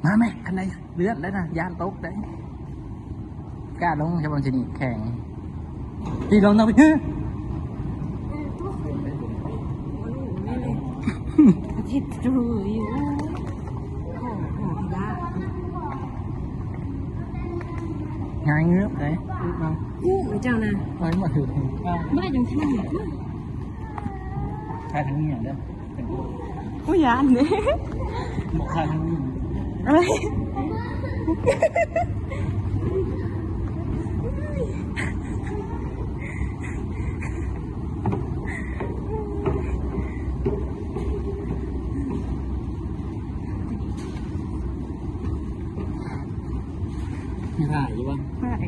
ມາແມ່ ຄັນໄດ້ເລື່ອນໄດ້ນະ ຢ້ານຕົກໄດ້ ກ້າລົງ ຊະບັງຊິໜີບແຂງ ຕີລົງນຳ ອາທິດຢູ່ ໂອ້ໂຫ ຍາກ ງ່າຍເງືອບເດ້ ມາ ກູເຈົ້ານະ ໄປມາຖືກ ບໍ່ໄດ້ຈັ່ງຊັ້ນ ຖ່າຍທາງນີ້ຫຍັງເດີ ໂອ້ຍ ຢ້ານເດ້ ບໍ່ຖ່າຍທາງນີ້ ມີຫຼາຍຢູ່ວະ ຫຼາຍ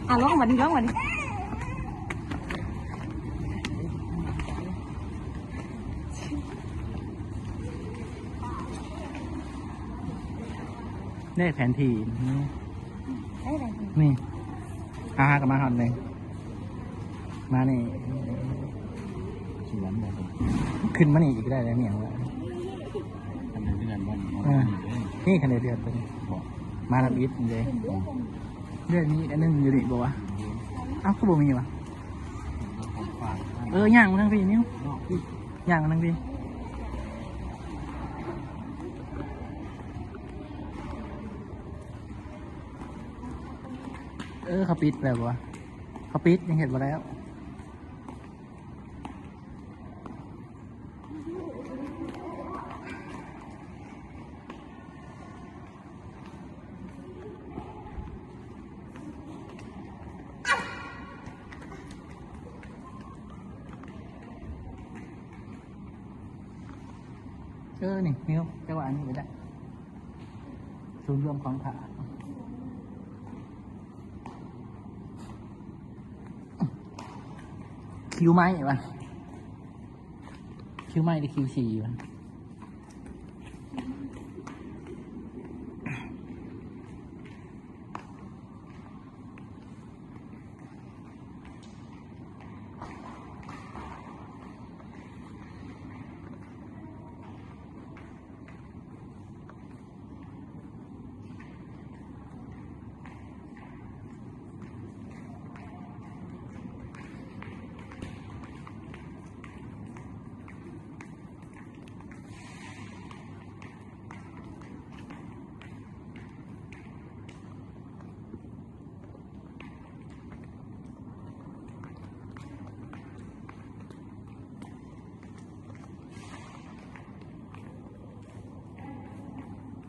ອ່ະ ລົງມານີ້ ລົງມານີ້ ເດ້ແຜນທີ່ ນີ້ ເອີ ໄດ້ ນີ້ ອ່າ ຫາກໍມາຮອດນີ້ ມານີ້ ຂຶ້ນມານີ້ອີກໄດ້ແລ້ວ ນີ້ຫຍັງວະ ຄັນໄດ້ເລື່ອນບໍ່ນີ້ ເອີ ນີ້ຄັນໄດ້ເລື່ອນໄປນີ້ ມາທຳອິດເດ້ ເລື່ອນມີອີກອັນໜຶ່ງຢູ່ນີ້ບໍ່ວະ ເອົ້າ ຄືບໍ່ມີວະ ເອີ ຍ່າງມາທາງພີ້ ນິວ ຍ່າງມາທາງພີ້ ເອີ ເຂົາປິດແລ້ວບໍ່ວະ ເຂົາປິດ ຍັງເຮັດບໍ່ແລ້ວ ເອີ ນີ້ ນິວ ເຈົ້າວ່າອັນນີ້ກໍໄດ້ ສູນລວມຂອງຖ້າ ຄິວໄມ້ວະ ຄິວໄມ້ຫຼືຄິວສີ່ວະ.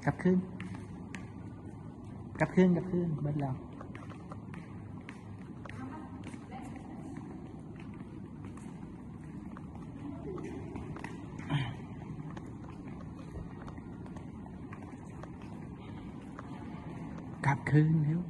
ກັບຄືນ ກັບຄືນ ກັບຄືນ ເບິດແລ້ວ. ກັບຄືນເນາະ.